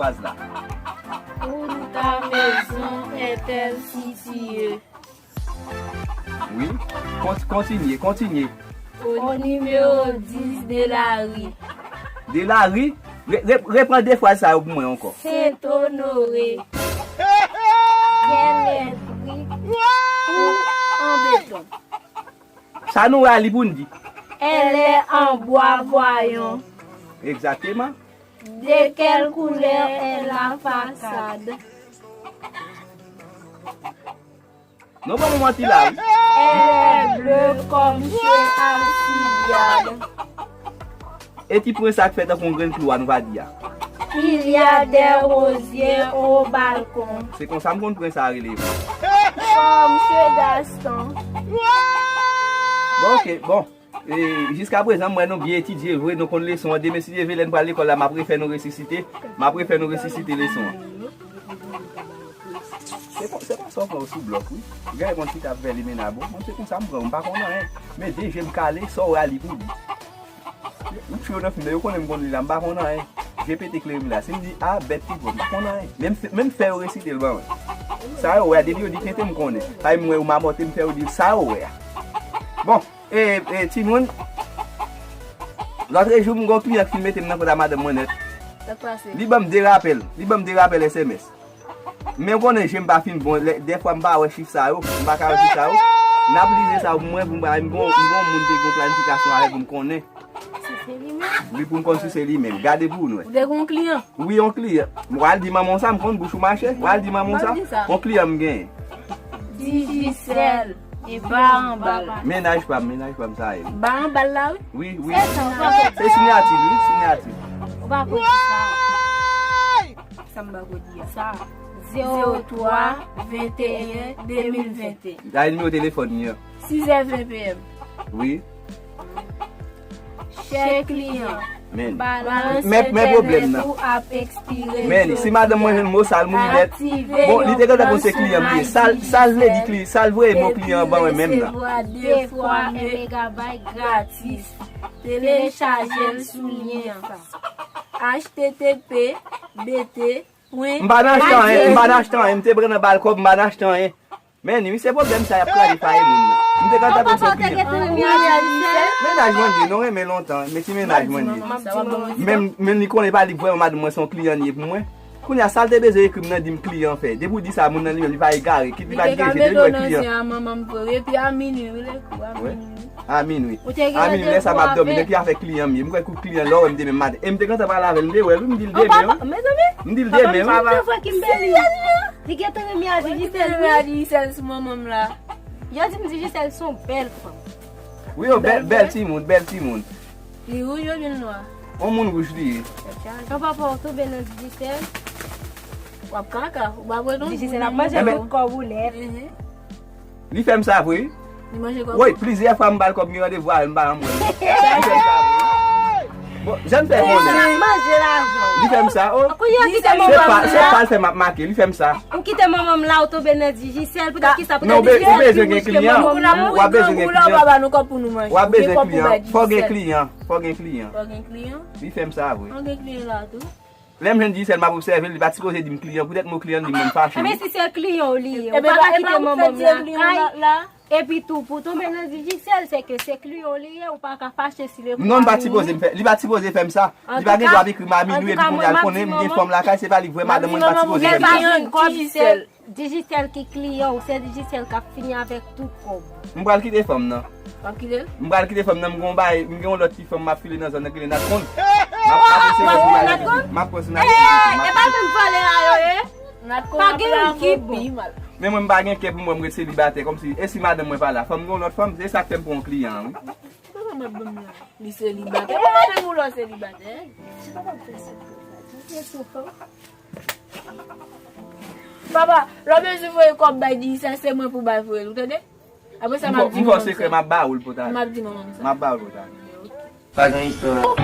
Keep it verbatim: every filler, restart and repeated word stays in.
Fraz la. Où ta maison est-elle située? Wi. Kont-, kontinye, kontinye. Au numéro dix de la rue. De la rue? Re-, re-, repran de fraz sa yo pou mwen ankò. Saint-Honoré. Quelle est brique ou en béton? Sa nou wè a li pou n di. Elle est en bois, voyons. Egzakteman. De quelle couleur est la façade? Non, bon, mwen manti la, wi. Elle est bleue comme chez Alcibiade. E ti pwen sa k fè tankou yon grenn klou a nou va di a. Il y a des rosiers au balcon. Se konsa m konn pwen sa a rele. Comme chez Gaston. Bon, ok, bon. E, jiska prezan, m wè nou byen etidye vre, nou konn leson an. Demen, si Dye vle, lè n pral lekòl la, m ap refè nou resisite. M ap refè nou resisite leson an. Se kon-, se konsa w pran w sou blòk, wi. Ou genlè konn chita ap fè limenna, bon. Mwen, se konsa m pran w, m pa konn anyen. Men de je m kale, sa w wè a li pou di. M tchwe yo nan fim nan, yo konnen m konn li la, m pa konn anyen. Je pete klere m la. Si m di A, bèt pi gwo, m pa konn anyen. Menm, menm fè yo resite l ban mwen. Sa yo wè a, depi yo di tenten, m konnen. Paske m wè yo mamòte, m fè yo di sa yo wè a. Bon. E, e, timoun, lòtrejou, m gon kliyan ki fin mete m nan kont a madanm mwen nèt. Sa k pase? Li ban m de rapèl. Li ban m de rapèl S M S. Men w konnen je m pa fin bon. Lè, dèfwa m pa wè chif sa yo. M pa ka wè chif sa yo. N ap lire sa yo pou mwen, pou m pa, m gon, m gon moun te gon planifikasyon avè pou m konnen. Si se li menm? Wi, pou m konn si se li menm. Gade pou nou wè. Ou te gon kliyan? Wi, yon kliyan. W al di manman w sa, m konn bouch ou mache. W al di manman w sa. Yon kliyan m genyen. Digicel. E ba anba l. Mennaj pa m, mennaj pa m sa ye. Ba anba l la, wi. Wi, wi. Se sa, ou pa konn. Se siyati l, wi, siyati l. Ou pa konn sa. Sa m pa konn di a. Sa. Zewo twa venteyen de mil venteyen. Sa e nimewo telefòn li an. Sis è ven P M. Wi. Chè kliyan. Men, men, men pwoblèm nan. Ou ap ekspire. Men, si madanm mwen jwenn mo sa, l mouri nèt. Bon, li te gentan konn se kliyan m li ye. Sa, sa l vle di kliyan, sa l voye mo kliyan an ban mwen menm nan. Resevwa de fwa en megabayt gratis. Telechaje l sou lyen an. H T T P B T. M pa nan achte anyen, m pa nan achte anyen, m te pran nan ba l kòb, m pa nan achte anyen. Men, wi, se pwoblèm sa y ap krale fayi moun nan. M te konn tankou se yon kliyan. Mennaj mwen li ye, nou renmen lontan, men ki mennaj mwen li ye. Men, men li konnen pa li vrèman madanm mwen se yon kliyan li ye pou mwen. Kounye a, sa l te bezwen ekri m nan di m kliyan fè. Depi w di sa, moun nan li menm, li pa egare, kit li pa t gen je, depi l wè kliyan. Epi a minwi, wi, lè kou a minwi. A minwi. A minwi, lè sa m ap dòmi, depi afè kliyan m ye. M kwè kou kliyan lè w wè m demen maten. E m te gentan pale avè l, m te wè l, wi, m di l demen, wi. Mezanmi. M di l demen, wi. Li gentan renmen a Digicel, wi. Li renmen a Digicel sou manman m la. Yo di m Digicel se yon bèl fanm. Wi, yo bèl, bèl timoun, bèl timoun. Li wouj oubyen l nwa? On moun wouj li ye. Yon papa w tonbe nan Digicel. W ap kaka, ou pa wè non. Digicel ap manje tout kòb ou nèt. Li fè m sa vre. Li manje kòb. Wi, plizyè fwa m ba l kòb, m gen randevou avè l, m pa janm wè l. Li fè m sa vre. Bon, jan n fè konnen. Li fè m sa, o. Se pa, se pa l fè m ap make, li fè m sa. Ou kite manman m la, ou tonbe nan Digicel, poutèt kisa, poutèt Digicel ki mouche manman m nan. W ap bezwen gen kliyan. W ap bezwen gen kliyan. Fò gen kliyan. Fò gen kliyan. Fò gen kliyan. Li fè m sa vre. Fò gen kliyan la tou. Lè m jwenn Digicel, m ap obsève l, li pa t sipoze di m kliyan, poutèt mo kliyan di m, m fache. Ebyen, si se kliyan w li ye, ou pa ka kite manman m lakay. Epi tou, pou tonbe nan Digicel, se ke se kliyan w li ye, ou pa ka fache si le. Non, li pa t sipoze m fè, li pa t sipoze fè m sa. Li pa gen dwa ap ekri m a minwi, epi kounye a l konnen m gen fanm lakay, se pa li vrè madanm mwen, li pa t sipoze fè m sa. Digicel ki kliyan w, se Digicel k ap fini avèk tout kòb. M pral kite fanm nan. W ap kite l? M pral kite fanm nan, m gen yon bagay, m gen yon lòt ti fanm m ap file nan zòn nan ki rele Natcon. M ap pran sou Natcon. M ap pran sou Natcon. E pa menm vòlè a yo ye. Pa gen youn ki bon. Men mwen m pa gen kè pou mwen m ret selibatè, kòmsi, e si madanm mwen pa la, fò m gen yon lòt fanm, se sa k fè m pran yon kliyan an, wi. Li selibatè. Pou madanm ou la w selibatè. Papa, lè w bezwen voye kòb bay Digicel, se mwen pou bay voye l, ou tande? Apre sa, m ap di manman m sa. M ap di manman m sa. M ap ba ou l pou talè. Pa gen istwa.